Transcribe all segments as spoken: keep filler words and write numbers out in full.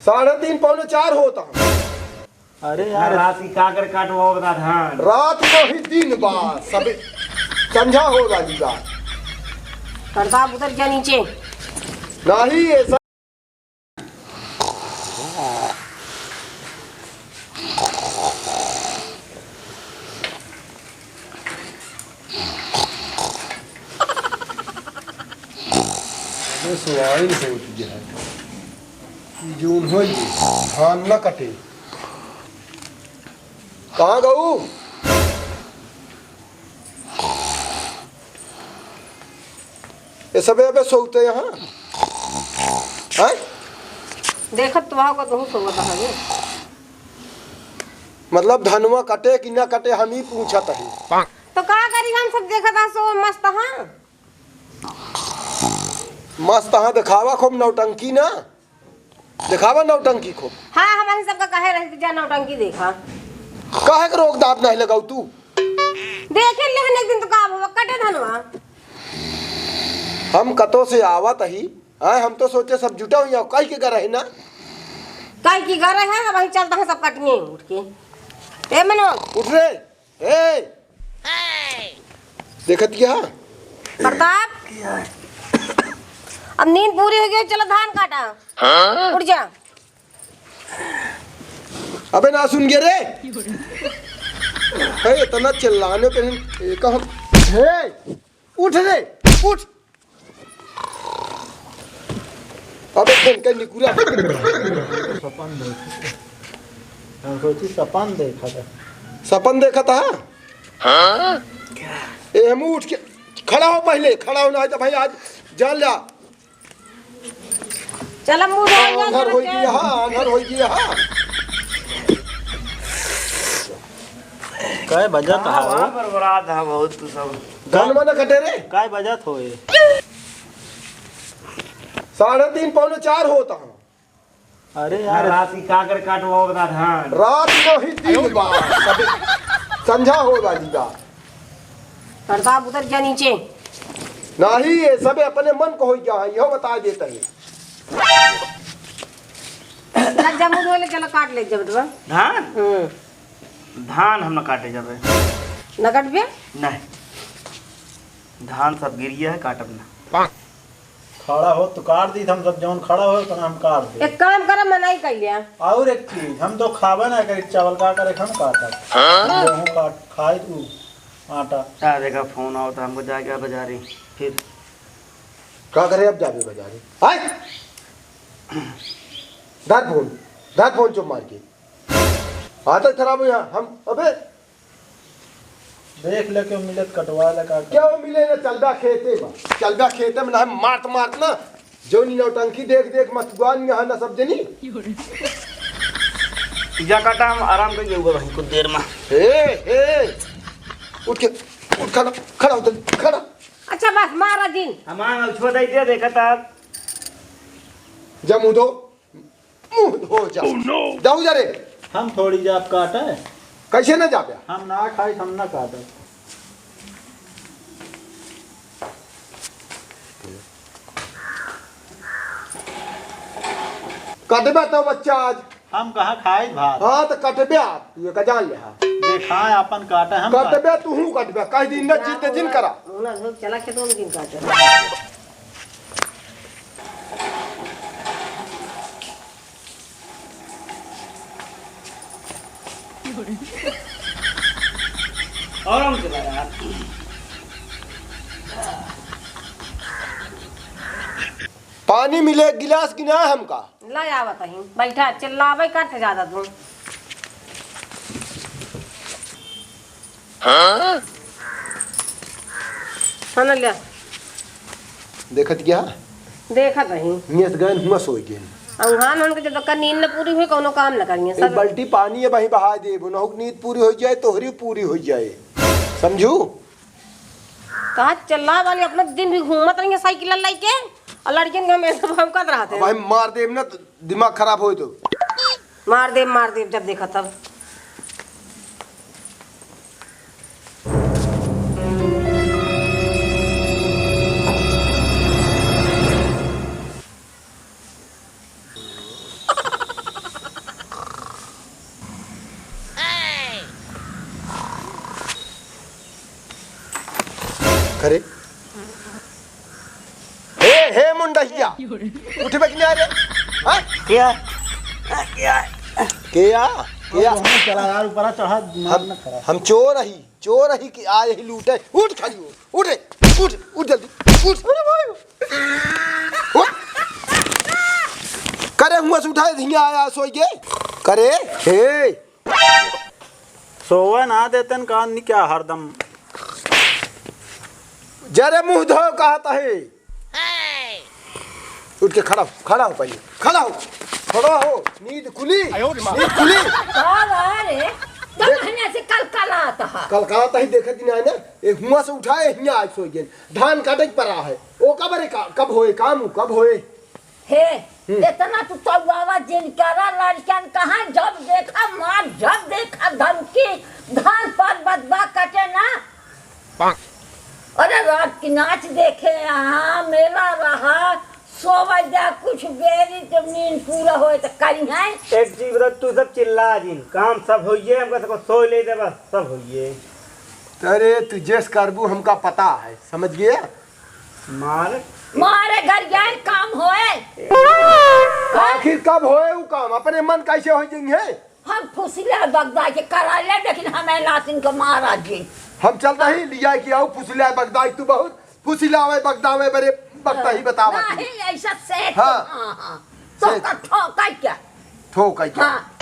साढ़े तीन, पौने चार होता। अरे यार, रात की काकर काटवा बता धान। रात को ही दिन बा, सब संझा हो वाली बा। प्रताप, उतर जा नीचे। नहीं, ऐसा अबे, सोयाबीन से उठ गया है। ई जून हो गई, धान न कटे। कहाँ गऊ? ये सबे अबे सोते यहाँ? हैं? देखत तो आओ, कहूँ सोवत हवे। मतलब, धनवा कटे कि ना कटे, हम ही पूछत हई। तो का करी, हम सब देखत आ, सो मस्त हाँ। मस्त हाँ, देखावा खूब नौटंकी ना, देखावा नौटंकी खूब। हाँ, हमारे सबका कहे रहे कि जा नौटंकी देखा। काहे के रोक दाब नहीं लगाऊ तू? देखे लेहन एक दिन तो का हुआ, कटे धनवा। हम कतो से आवत ही, आए हम तो सोचे सब जुटा हुई, काई के घर है ना? काई की घर है, अब वहीं चलता है सब कटिए उठ के। ए मनो। उठ रे। ए! देखत क्या? प्रताप, अब नींद पूरी हो गई, चलो धान काटा। हाँ? उठ जा। अबे ना सुन गए रे। ए, इतना चिल्लाने पे नहीं, ए, कहाँ? ए, उठ रे, उठ। अबे इनका निकुरा। सपन देख। हम सोची सपन देखा था। सपन देखा था? हाँ? ए, हम उठ के खड़ा हो पहले, खड़ा हो, नहीं तो भाई आज जान ला। चल, मुंह धो, आन्हर होई गया, आन्हर होई गया। काय बजत हाँ, है वो? बरबरात है बहुत तू सब। धनवा न कटे रे। काय बजत होए? साढ़े तीन पौने चार होता है। अरे यार। रात की काकर काटवा बता धान। रात को ही दिन बा, सब संझा हो वाली बा। प्रताप उतर जा नीचे। नहीं, ये सब अपने मन को हो गया है, यह बता देता है। चल, जब मुंह धोले, चलो काट ले जब तो। धान? हम्म। धान हम न काटे जाबे। न काटबे? नहीं। धान सब गिरिया है, काटब ना। खड़ा हो तो काट दी, हम सब जौन खड़ा हो तो हम काट दे। एक काम करे, मनाई कर लिया। और एक चीज, हम तो खाबे ना करी चावल, का करे हम काटब। हाँ? गेहूं काट खाई तू आटा। आ देखा फोन आओ तो हमको जाके बाजारी फिर। का करे अब जाबे बाजारी? हाय! धर फोन, धर फोन चुप मार के। आदत खराब हो यहाँ, हम, अबे। देख ले, क्यों मिले त कटवा ले, का करे? क्यों मिले ना, चलबा खेते में, चलबा खेते में ना, हम मारत, मारत ना, जौनी नौटंकी देख, देख, मतुआन यहाँ ना सब जनी। जा काटा, हम आराम कर जाऊंगा भाई, कुछ देर में। हे, हे, उठ के, उठ, खड़ा, खड़ा हो, खड़ा। अच्छा, बस, मारा जिन। हमारा छोड़ दे, दे, देखा था। जा मुंह धो। मुंह धो जा। Oh, no! जाऊ जा रे। हम थोड़ी जाब काटे। कैसे ना जाबे? हम ना खाई, हम ना काटे। कटबे तो बच्चा आज। हम कहाँ खाई भात? हाँ, तो कटबे आप, ये का जान ले हा। जे खाए अपन काटे, हम कटबे, तू हूँ कटबे, कह दिन न चिंता जिन करा। चला खेतों में जिन काटे। और हम चला यार। पानी मिले एक गिलास कि ना हमका? ले आवत हई, बैठा, चिल्लावे करत ज्यादा तू। हाँ? खाना लिया। देखत क्या? देखत हई। हियाँ से गए, हुआँ सोई गए। अउहान हमके जब तक नींद न पूरी हुई, कौनो काम न करिए। एक सब बाल्टी पानी है, वहीं बहा दे, उनहु की नींद पूरी हो जाए, तोहरी पूरी हो जाए। समझू? कहा चल्ला वाली अपना दिन भी घूमत रही है साइकिल लेके, और लड़कियन के हमेशा भौंकत रहते हैं। भाई मार देब ना, तो दिमाग खराब होई तो। मार देब, मार देब, जब देखा तब। अरे, हे, हे मुंडहिया, उठबे कि ना रे? हाँ? क्या? क्या? क्या? क्या? चला यार, ऊपर चढ़ा, दिमाग हम, ना खराब। हम चोर ही, चोर ही कि आए ही लूटे। उठ खड़ी हो, उठ रे, उठ, उठ जल्दी, उठ। अरे भाई। उठ। करे हुआ से उठाए, हियाँ आया सोई के। करे, हे। सोवे ना देतन का नहीं क्या हरदम। जरे मुंह धो कहत है। उठ के खड़ा हो, खड़ा हो पहले, खड़ा हो, खड़ा हो। नींद खुली, आयो रे माँ। नींद खुली। का बा रे? दो देख। महीना से कलकलात ह। कलकलात ही देखत ही ना है ना, एक हुआ से उठाए, हियाँ आज सोई गए। धान काटे के परा है, ओ कब रे का, कब होए काम, कब होए? हे, हम्म। इतना तू चौवावा जिन करा, लड़कन कहाँ जब देखा मार, जब देखा धमकी, धान पर बदबा कटे ना। अरे रात की नाच देखे यहाँ, मेला रहा, सोवे जा कुछ बेरी तो नींद पूरा होए तो करी है। एक चीज बता, तू सब चिल्ला जिन, काम सब होइए, हमका सबको सोए ले दे बस, सब होइए। अरे तू जैस करबू हमका पता है, समझ गया? मारे। मारे घर जाए काम होए। आखिर कब होए उ काम? अपने मन कैसे हो जाएंगे? हम फुसिला बगदाई के करा ले, लेकिन हमें लातिन के मारा जी। हम चलता ही लिया कि आओ फुसिला बगदाई, तू बहुत फुसिलावे बगदावे बरे बगता ही बतावा तू। नहीं, ऐसा से तो, हाँ। हाँ, हाँ। तो से का ठोका क्या? ठोका क्या? हाँ,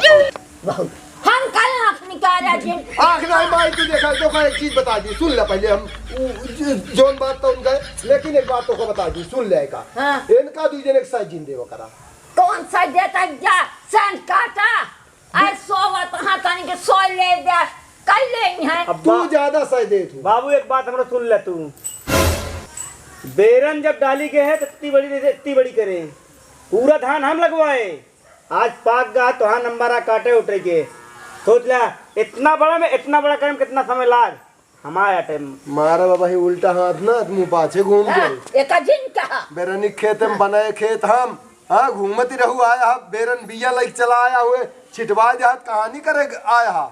बहुत। हम कल आँख निकाला जी। आँख नहीं माई, तू देखा, तो एक चीज बता दी, सुन ले पहले हम, उ, ज-, जोन बात तो उनका, लेकिन एक बात तो को बता दी, सुन ले का। हाँ। इनका दू जने के साथ जिंदे वो करा। कौन सा देता जा, सैन काटा? अरे सोवत हाँ तनी के सोए ले दे, कई ले हैं। अब तू बा-, ज्यादा सह देत हूँ। बाबू, एक बात हमरो सुन ले तू। बेरन जब डाली के है, तो इतनी बड़ी, इतनी बड़ी करे। पूरा धान हम लगवाए। आज पाक गा, तोहार नंबर आ काटे उठे के। सोच ले, इतना बड़ा में, इतना बड़ा करे में कितना समय लाग? हमारे टाइम। मारा बाबा ही उल्टा हाथ ना, तुम पाछे घूम हाँ, गए। एका जिन कहा। बेरनी खेत में बनाए खेत हम, हाँ, घूमत ही रहू आया हा, बेरन बिया लइके चला आया हुए, छिटवा जात कहानी करे आया हा।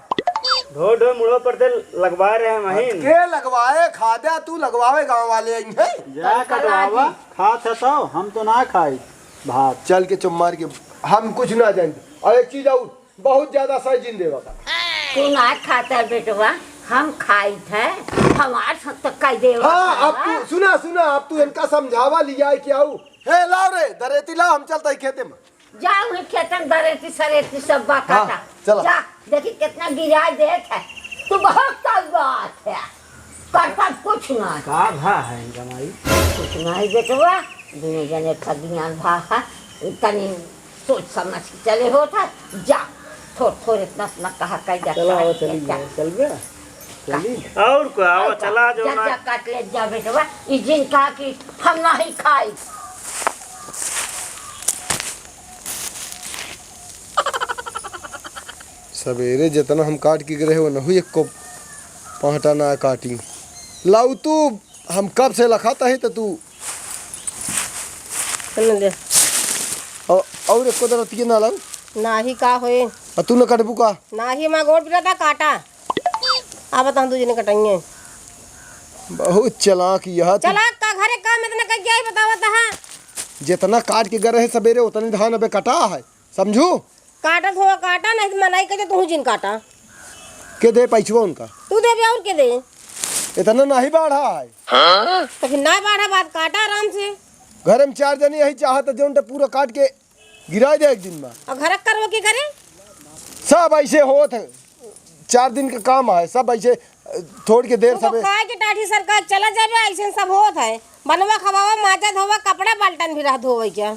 ढो ढो मुड़ो पर ते लगवा रहे हैं वहीं। के लगवाए, खाद्या तू लगवावे गाँव वाले आई हैं। जा कटवावा, खात है तो, हम तो ना खाई भात। चल के चुप मार के, हम कुछ ना जानते। और एक चीज और, बहुत ज्यादा सही जिन देवा का। तू ना खाता बेटवा, हम खाइत है, हमार सब तो कह देवा हाँ, का। अब तू सुना, सुना, अब तू इनका समझावा लिया है कि आऊ। हे लाओ रे, दरेती लाओ, हम चलता ही खेते में। जाओ ही खेते में दरेती सरेती सब बात हाँ, आता। चला। जा, देखी कितना गिराए देत है। तू बहुत कौआत है। करता कुछ ना। का भा है इनका माई? कुछ ना है बेटवा, दुनो जने का दियान भा है। तनी सोच समझ के चले होत है। जा, थोड़, थोड़ इतना, इतना कहा कह जा, चला, काट आओ, के चली जा। जाए, चल बे। चली। और का, आओ, और का? चला, जो जा, ना। जा, काट ले, जा बेटवा। ई जिन कहा कि हम नहीं खाई। सवेरे जितना हम काट के गए रहे, वो नहीं एको पाँटा ना काटी। लाऊ तू, हम कब से लखाता है तो तू सुन ले। और, और एको दरतिया ना लाऊ? नाही का होए? आ तू न कटबू का? नाही, माँ गोड़ पिराता काटा। आ बता, हम दू जने कटाइए। बहुत चालाक यह तू। चालाक का घरे काम इतना कर गया है, बतावत है। जितना काट के गए रहे सवेरे, उतने धान अबे कटा है, समझू? काटत हो काटा, नहीं तो मनाई के दे, तू जिन काटा। के दे पैसवा उनका? तू देबे और के दे? इतना नहीं बाढ़ा है। तो फिर ना बाढ़ा बात काटा आराम से। घर में चार जने यही चाहत, जौन तो पूरा काट के गिरा दे एक दिन में। और घर करवा के करे? सब ऐसे होत है, चार दिन का काम है, सब ऐसे, अ, थोड़ के देर तू तो सबे। खाए के टाटी सरकार चला जाबे, ऐसे सब होत है। बनवा खवावा, माजा धोवा, कपड़ा बाल्टन भी रह धोवे के।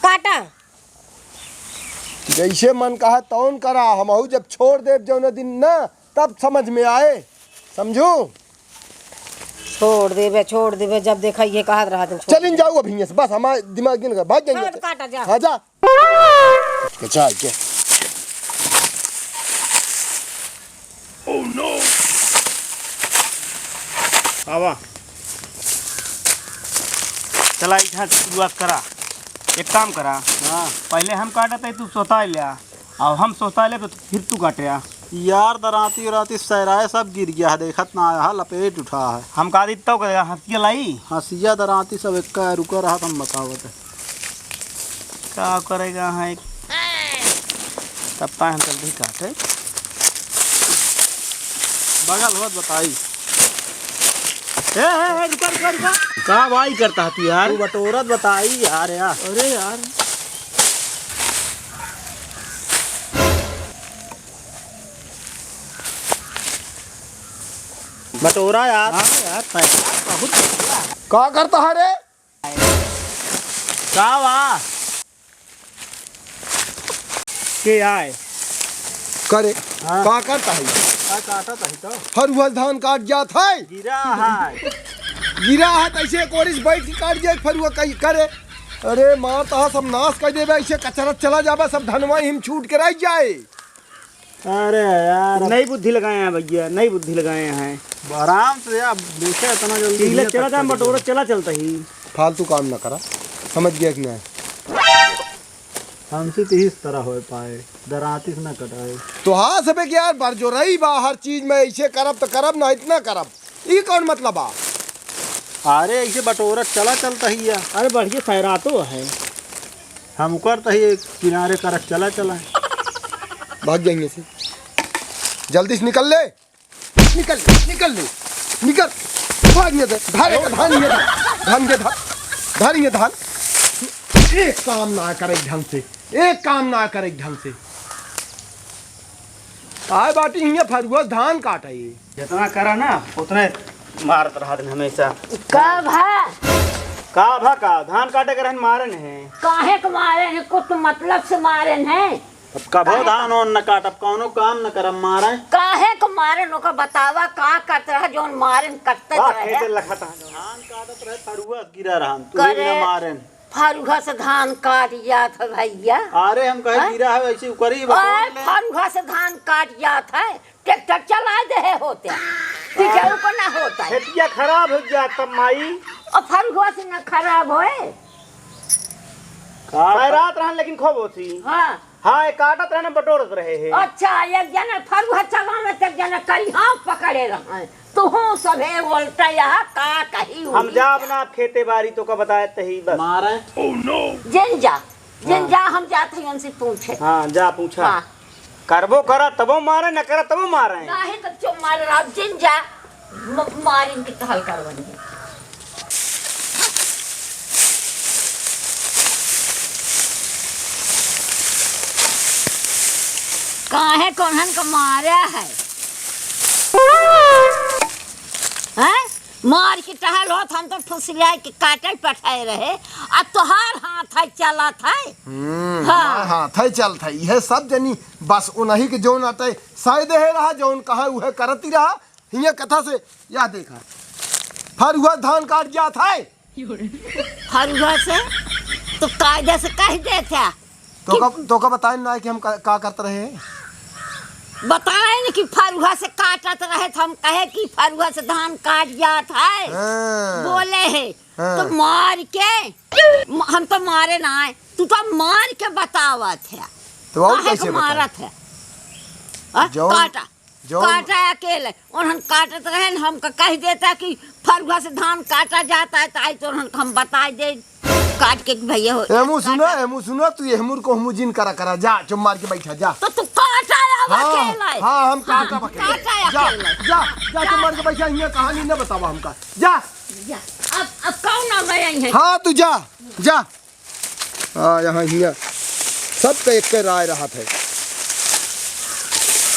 काटा। जैसे मन कहा तौन करा, हमहू जब छोड़ देब जौन दिन ना, तब समझ में आए, समझू? छोड़ देबे, छोड़ देबे, जब देखा ये कहत रहा तुम छोड़ चलिन देबे। जाऊ अब हियां से, बस हमारे दिमाग दिन का, भाग जाएंगे। हाँ, तो काटा जा। हाँ, जा। अच्छा, क्या? Oh no! आवा। चला, इहाँ से शुरुआत करा। एक काम करा। हाँ। पहले हम काटत है, तू सोता ले आ। और हम सोता ले, तो फिर तू काटे आ। यार, दरांती उरांती सैराए सब गिर गया है, देखत ना आया है, लपेट उठा है। हम का दी तो करेगा, हंसिया लाई? हंसिया दरांती सब एक का रुका रहा, हम बतावत है। का करेगा है? तब पाए हम जल्दी काटे। बगल होत बताई। ए, ए, ए, रुका, रुका, रुका। का भाई करता है तू यार? तू बटोरत बताई यार, यार। अरे यार। बटोरा यार। हाँ यार, पैसा बहुत बढ़िया है। का करता है रे? का बा? के आए? करे, हाँ। का करता है? का काटत है तो? फरुहस धान काट जात है। गिरा है। गिरा है तो ऐसे कोरिस बैठ के काट जाए फरुआ कहीं करे। अरे मार तहा सब नाश कर देबे, ऐसे कचरा चला जाबे, सब धनवा हिम छूट के रह जाए। अरे यार, अब नई बुद्धि लगाए हैं भैया, नई बुद्धि लगाए हैं। आराम से यार, देखे इतना जल्दी पीले नहीं चला थकता जा, बटोरा भैया। चला चलता ही। फालतू काम ना करा, समझ गया कि नहीं? हमसे तो इस तरह हो पाए, दरांती से ना कटाए। तो हाँ सबे के यार, बरजोरई बा हर चीज में, ऐसे करब तो करब, ना इतना करब। ई कौन मतलब बा? अरे, ऐसे बटोरत चला चलता ही या। अरे, बढ़िया सैरातो है। हम उकर तही एक किनारे करत चला चला। भाग जाएंगे से। जल्दी से निकल ले। निकल, निकल ले। निकल। भाग ये दे। धारे का धान ये धान। धान ये धान। धान ये धान। एक काम ना करे ढंग से। एक काम ना करे ढंग से। आए बाटी हियाँ फरुआ धान काटे। जितना करा ना, उतने मारत रहत हमेशा। का भा? का भा का? धान काटे के रहन मारन है। काहे के मारन है? कुछ मतलब से मारन है। अब कभो काहे धान ओन न काटब, कौनो काम न करब, मारे। काहे के मारन, ओका बतावा, का करत रहा, जौन मारन करते वाह, रहे। खेते लखत हन। धान काटत रहे, फरुआ गिरा रहन, तू करे। ना मारन। फरुआ से धान काट जात है भैया। अरे हम कहे हाँ? गिरा है, वैसे उकरी अरे बटोर ले। फरुआ से धान काट जात है, ट्रैक्टर चला दे है होते, पीछे ऊपर ना होता है। खेतिया खराब हो जात तब माई। और फरुआ से ना खराब होए। का खैरात रहन लेकिन खूब होती। हाँ। हाँ, ये काटत रहने, बटोरत रहे हैं। अच्छा, एक जने फरुआ चलावे, एक जने करिहा पकड़े रहे। तुहूँ सभे उल्टा यहाँ का कही हम हुई? जाब ना, आप खेते बारी तो का बताए तही बस। मारे। जिन जा, जिन हाँ। जा, हम जात ही उनसे पूछे। हाँ, जा पूछा। हाँ। करबो करा तबो मारे, न करा तबो मारे। नाही तो चुप मार रहा, जिन जा, म-, मारिन के टहल करवन है। काहे कोन्हन को मारा है? हैं? मार के टहल होत, हम तो फुसलिया के काटे पठाए रहे, आ तोहार हाथ है चलत है। हम्म, हाँ। हमार हाथ है चलत है, यह सब जनी बस उन्हीं के जौन आटे सह देहे रहा, जौन कहा उहे करती रहा। हियाँ कथा से यह देखा, फरुआ धान काट जात है। फरुआ से तो कायदे से कह देता। तो कि का, तो का बताए ना कि हम का, का करत रहे हैं? बताए न कि फरुआ से काटत रहे, तो हम कहे कि फरुआ से धान काट जात है। हाँ। बोले है, हाँ। तो मार के, म-, हम तो मारे ना है, तू तो मार के बतावत है। तो और काहे कैसे को बताए? मारत है? आ, जौन काटा। जौन काटा अकेले, उन्हन काटत रहे न, हमका कह देता कि फरुआ से धान काटा जाता है, तो आई तो उन्हन हम बताए दे, काट के कि भैया हो, एमू सुना, काटा। एमू सुना, तू एहमुर को हमू जिन करा, करा, जा, चुप मार के बैठा, जा। तो तू काटा आवा हाँ, अकेला है। हाँ, हम हाँ, काटा बा अकेला। काटा जा, अकेला। जा, जा, चुप मार के बैठा, हियाँ कहानी न बतावा हमका, जा। जा, अब, अब कौन आ गया है? हाँ, तू जा, जा। आ, यहाँ हियाँ सबके एक के राय रहत है।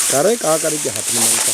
करे का करे के हाथ में नहीं था।